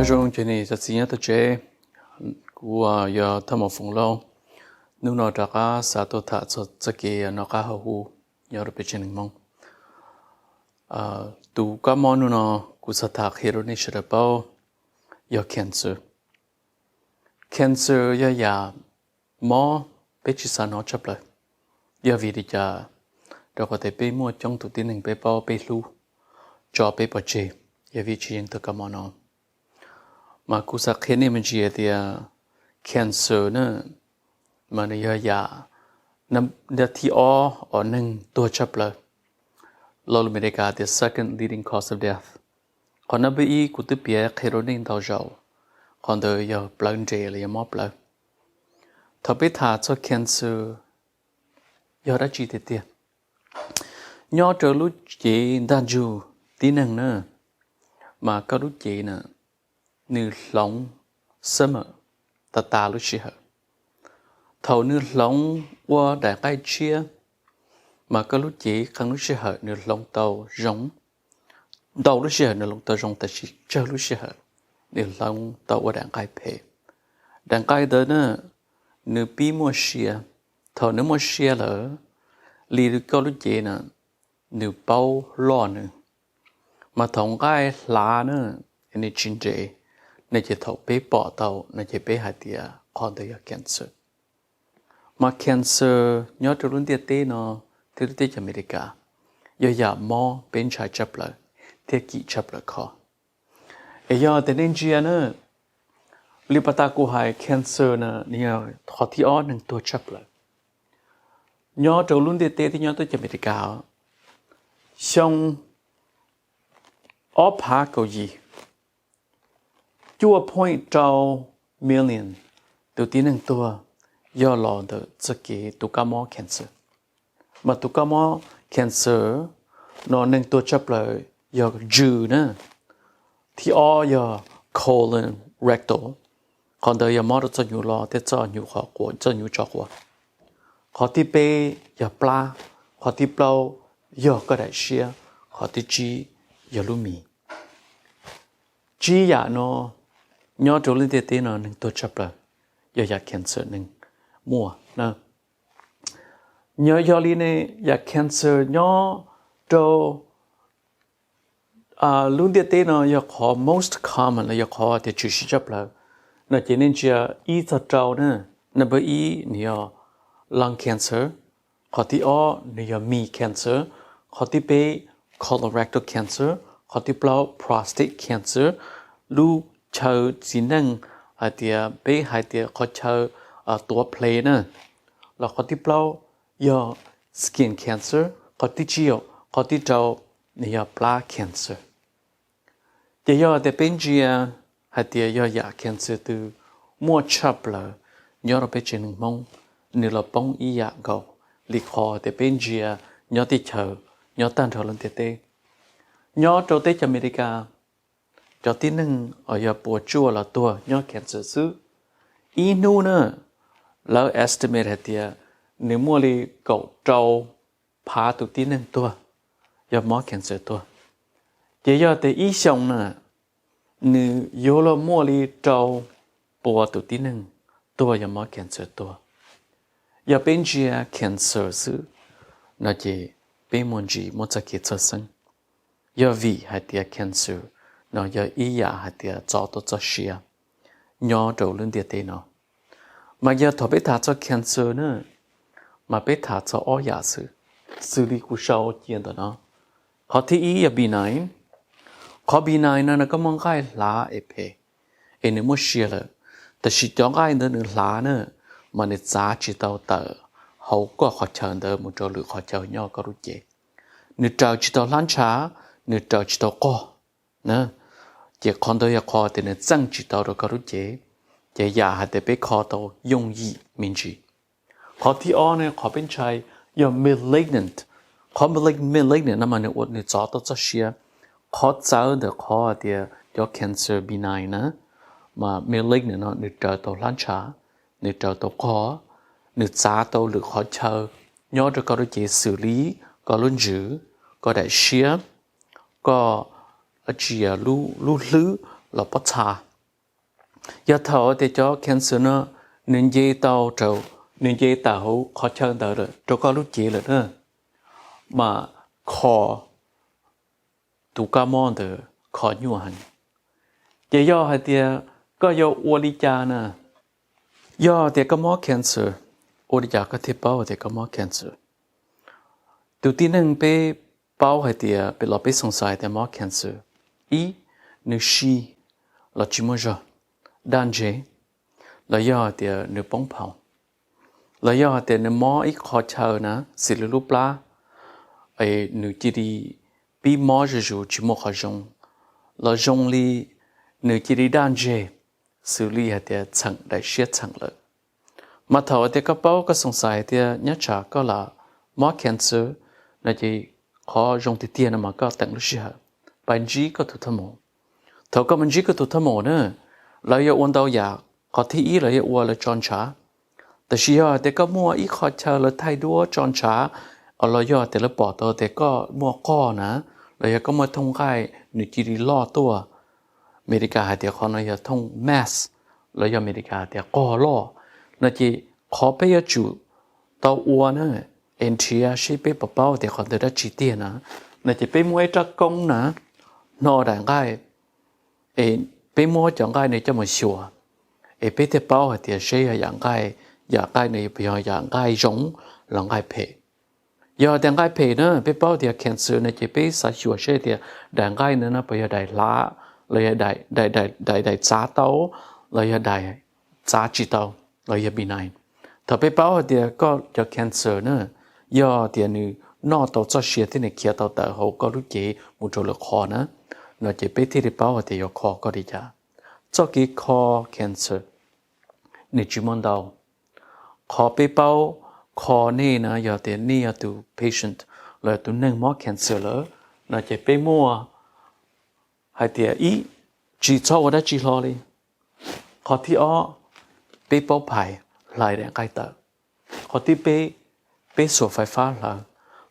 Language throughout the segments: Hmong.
Zoo cov niam cov txiv nyob tom tsev, kuv yog Thaj Mos Foom Lauj. Hnub no rov qab xav tuaj tham txog txoj kev noj qab haus huv nyob rau peb tsev neeg Hmoob. Tus kab mob hnub no kuv xav tham qhia rau nej sawv daws paub yog cancer. Cancer yog yam mob peb tsis xav hnov tshaj plaws. Yog vim li cas? Rau qhov tias peb muaj coob tus tib neeg peb paub peb hlub tso peb pov tseg, yog vim tsis yeej tug kab mob no. Mas kuv xav qhia nej me ntsis tias cancer na, mas nws yog yam thib ob uas neeg tuag tshaj plaws. Lo lus Amelikas tias second leading cause of death. Qhov number ib kuv twb piav qhia rau nej ntau zaus, qhov ntawd yog plawv nres los yog mob plawv. Thaum peb tham txog cancer yog dab tsi tiag tiag? Nyob rau lub cev ntaj ntsug tib neeg na, mas koj lub cev na, nws hloov summer tas tas lub sij hawm. Thaum nws hloov ua daim nqaij tshiab, mas koj lub cev qee lub sij hawm nws hloov tau zoo, ntau lub sij hawm nws hloov tau zoo, tab sis tsawg lub sij hawm nws hloov tau ua daim nqaij phem. Daim nqaij ntawd na, nws pib muaj sia. Thaum nws muaj sia lawm, li koj lub cev na, nws paub loj nws. Mas thaum nqaij hlav na, nws tsis nres, no ces thaum peb pom tau no ces peb hais tias qhov ntawd yog cancer. Mas cancer nyob rau lub ntiaj teb no thiab lub teb chaws Amelikas yog yam mob peb ntshai tshaj plaws thiab kim tshaj plaws kho. Es yog tias nej ntsia na, li pas tas kuv hais cancer na, nws yog qhov thib ob neeg tuag tshaj plaws nyob rau lub ntiaj teb thiab nyob teb chaws Amelikas. Xyoo ob phav kaum yim, cuaj point rau million tus tib neeg tuag yog los ntawm txoj kev tus kab mob cancer. Mas tus kab mob cancer no neeg tuag tshaj plaws yog ntsws na. Thib ob yog colorectal, qhov ntawd yog mob rau txoj hnyuv los thiab txoj hnyuv qhov quav, txoj hnyuv tso quav. Qhov thib peb yog plab, qhov thib plaub yog koj daim siab, qhov thib tsib yog lub mis. Tsib yam no nyob rau lub ntiaj teb no neeg tuag tshaj plaws yog yam cancer neeg muaj na. Nyob yog li ne, yam cancer nyob rau lub ntiaj teb no yog qhov most common los yog qhov tias tshwm sim tshaj plaws. No ces nej ntsia ib txog rau na, number ib nws yog lung cancer, qhov thib ob nws yog mis cancer, qhov thib peb colorectal cancer, qhov thib plaub prostate cancer. Lub chaw txiv neej hais tias peb hais tias qhov chaw tuav ple na, los qhov thib plaub yog skin cancer, qhov thib tsib, qhov thib rau nws yog plab cancer. Ces yog tias peb ntsia hais tias yog yam cancer twg muaj tshaj plaws nyob rau peb tsev neeg Hmoob, nws los poob ib yam nkaus li qhov tias peb ntsia nyob teb chaws, nyob tag nrho lub ntiaj teb. Nyob rau teb chaws Amelikas, cov tib neeg uas yog puas tsuaj los tuag nyob cancer xwb. Ib hnub na, lawv estimate hais tias nws muaj li kaum rau phav tus tib neeg tuag yog mob cancer tuag. Ces yog tias ib xyoo na, nws yuav luag muaj li rau pua tus tib neeg tuag yog mob cancer tuag. Yog peb ntsia cancer xwb no ces peb muaj ntsis muaj txoj kev txhawj xeeb, yog vim hais tias cancer no yog ib yam hais tias txov tau txoj sia nyob rau lub ntiaj teb no. Mas yog thaum peb tham txog cancer na, mas peb tham txog ob yam xwb, xws li kuv sau cia ntawm no. Qhov thib ib yog benign. Qhov benign no nws koj muaj nqaij hlav es phem, es nws muaj sia lawm, tab sis cov nqaij ntawd nws hlav na, mas nws txav tsis tau tawm hauv koj qhov chaw ntawd mus rau lwm qhov chaw nyob koj lub cev. Nws raws tsis tau hlab ntsha, nws raws tsis tau qog na. Ces qhov ntawd yog qhov tias nws txeej tsis tau rau koj lub cev, ces yam hais tias peb kho tau yooj yim me ntsis. Qhov thib ob ne, qhov peb ntshai yog malignant. Qhov malignant, malignant no mas nws ua nws txov tau txoj sia. Qhov txawv ntawm qhov tias cov cancer benign na, mas malignant no nws raws tau hlab ntsha, nws raws tau qog, nws txav tau lwm qhov chaw nyob rau koj lub cev xws li koj lub ntsws, koj daim siab, koj tsis yog lub hlwb los pob txha. Yog thaum tias cov cancer no nws nce tau rau, nws nce tawm hauv qhov chaw ntawd lawm rau koj lub cev lawm na, mas kho tus kab mob ntawd kho nyuaj heev. Ces yog hais tias koj yuav ua li cas na? Yog tias koj mob cancer, ua li cas koj thiaj paub tias koj mob cancer? Tus tib neeg peb paub hais tias, los peb xoom xaiv tias mob cancer, ib, nws si los tsis muaj zog, daj ntseg, los yog hais tias nws poob phau, los yog hais tias nws mob ib qho chaw na, xws li lub plab, nws cia li pib mob zuj zus tsis muaj qhov zoo, los zoo li nws cia li daj ntseg, xws li hais tias txheem daim siab txheem lawm. Mas thaum tias koj paub, koj xoom xaiv tias nyob tsam koj lam mob cancer no ces qhov zoo tiag tiag no mas koj teem lub sij hawm pais ntsib koj tus thaj maum. Thaum koj mus ntsib koj tus thaj maum na, lawv yuav ua ntau yam. Qhov thib ib, lawv yuav ua lawv tso ntshav. Tab sis yog tias koj muaj ib qho chaw lawv thaij duab tso ntshav, los yog tias lawv pom tau tias koj muaj qoj na, los yog koj muaj thooj nqaij nws cia li loj tuaj, Amelikas hais tias qhov no yog thooj mass, los yog Amelikas hais tias qoj loj, no ces qhov peb yuav tsum tau ua na, es nrhiav seb peb puas paub tias qhov ntawd dab tsi tiag na, no ces peb muab ib rab koob na, hno daim nqaij, es peb muab cov nqaij no coj mus xyuas, es peb thiaj paub hais tias seb yog yam nqaij, yam nqaij no yog yam nqaij zoo los nqaij phem. Yog tias nqaij phem na, peb paub tias cancer no ces peb xav xyuas seb tias daim nqaij ntawd no puas yog daim hlav, los yog daim, daim txav tau, los yog daim txav tsis tau, los yog benign. Thaum peb paub hais tias koj cov cancer na, yog tias nws noj tau txoj sia thiab nws khiav tau tawm hauv koj lub cev mus rau lwm qhov na, no ces peb thiaj li paub hais tias yuav kho koj li cas. Txoj kev kho cancer nws tsis muaj ntau. Qhov peb paub kho nej na, yog tias nej yog tus patient los tus neeg mob cancer lawm, no ces peb muaj hais tias ib, tsis txhob ua dab tsi hlo li. Qhov thib ob, peb paub phais hlais daim nqaij tawm. Qhov thib peb, peb xuas fais fab hlawv,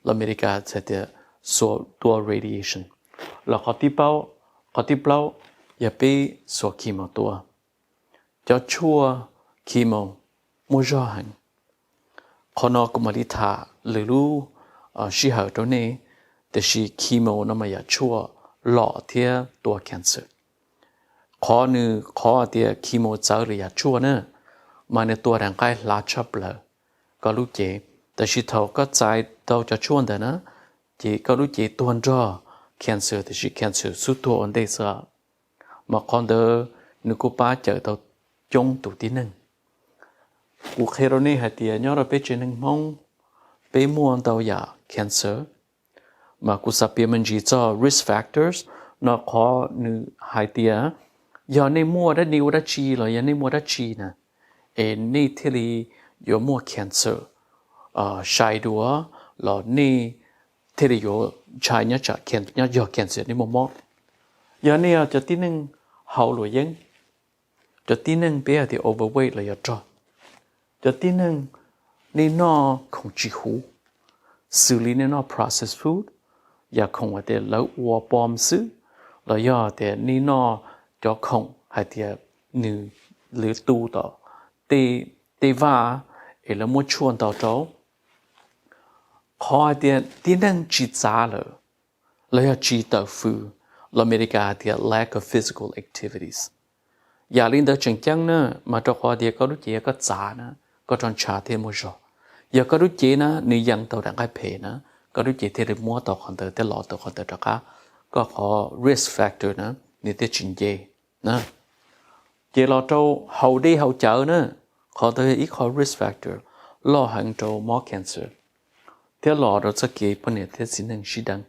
los Amelikas hais tias xuas tua radiation. Los qhov thib plaub, qhov thib plaub yog peb xuas chemo tua. Cov tshuaj chemo muaj zog heev. Qhov no kuv mam li tham lwm lub sij hawm rau nej, tiam sis chemo no mas yam tshuaj lom thiab tua cancer. Qhov nws, qhov tias chemo txawv lwm yam tshuaj na, mas nws tua daim nqaij hlav tshaj plaws koj lub cev. Tab sis thaum koj txais tau cov tshuaj ntawd na, ces koj lub cev tuag nrog cancer, tiam sis cancer xub tuag ua ntej xwb. Mas qhov ntawd nws kuj pab cawm tau coob tus tib neeg. Kuv qhia rau nej hais tias nyob rau peb tsev neeg Hmoob, peb muaj ntau yam cancer. Mas kuv xav piav me ntsis txog risk factors no, qhov nws hais tias yog nej muaj dab, nej ua dab tsi los yog nej muaj dab tsi na, es nej thiaj li yuav muaj cancer sai dua, los nej thiaj li yuav ntshai nyob tsam yog cancer nej muaj mob. Yog nej yog cov tib neeg haus luam yeeb, cov tib neeg peb hais tias overweight los yog rog, cov tib neeg nej noj khoom tsis huv, xws li nej noj processed food, yam khoom hais tias lawv ua pom xwb, los yog tias nej noj cov khoom hais tias nws, lawv tu tom tej vaj es lawv muab tshuaj ntau rau. Qhov hais tias tib neeg tsis txav lawm, los yog tsis tawm fws, los Amelikas hais tias lack of physical activities. Yam li ntawd tseem ceeb na, mas rau qhov tias koj lub cev yog koj txav na, koj roj ntsha thiaj muaj zog. Yog koj lub cev na nws yees tau daim nqaij phem na, koj lub cev thiaj li muab tau qhov ntawd thiab los tau qhov ntawd rov qab, koj qhov risk factor na nws thiaj tsis nce na. Ces los rau haus dej haus cawv na, qhov ntawd yog ib qho risk factor loj heev rau mob cancer, thiab los rau txoj kev poj niam thiab txiv neej sib deev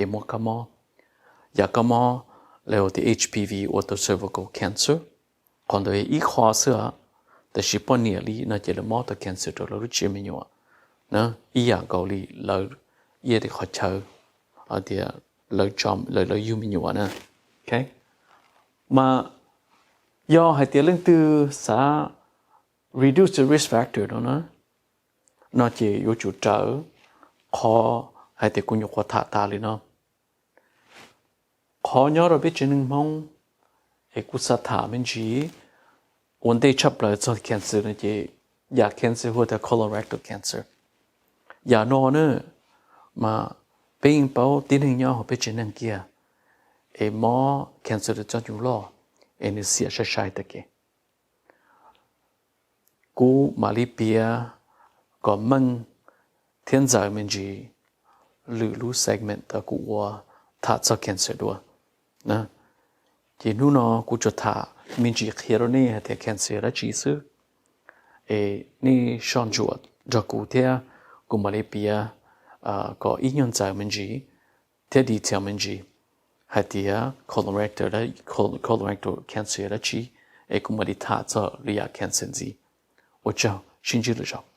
es muaj kab mob, yam kab mob li tias H P V ua tau cervical cancer. Qhov ntawd yog ib qho xwb, tab sis poj niam li no ces lawv mob tau cancer rau lawv lub tsiab me nyuam na, ib yam nkaus li lawv iab li qhov chaw tias lawv, lawv yug me nyuam na. Mas yog hais tias leej twg xav reduce the risk factor no na, no ces yuav tsum raws qhov hais tias kuv nyuam qhuav tham tas li no. Qhov nyob rau peb tsev neeg Hmoob es kuv xav tham me ntsis, ua ntej tshaj plaws txog cancer no ces yam cancer hu tias colorectal cancer. Yam no na mas peb yeej paub tib neeg nyob hauv peb tsev neeg kiag es mob cancer coj ncu loj es nws xiam sai sai tag kev. Kuv mam li piav kom meej thiab ntxaws me ntsis lwm lub segment uas kuv ua tham txog cancer dua. Ces hnub no kuv tsuas tham me ntsis qhia rau nej hais tias cancer yog dab tsi xwb. Es nej soj ntsuam nrog kuv thiab kuv mam li piav kom ib nyuag ntxaws me ntsis thiab detail me ntsis hais tias colorectal cancer yog dab tsi, es kuv mam li tham txog lwm yam cancer ntxiv. Ua tsaug, sib ntsib lwm zaus.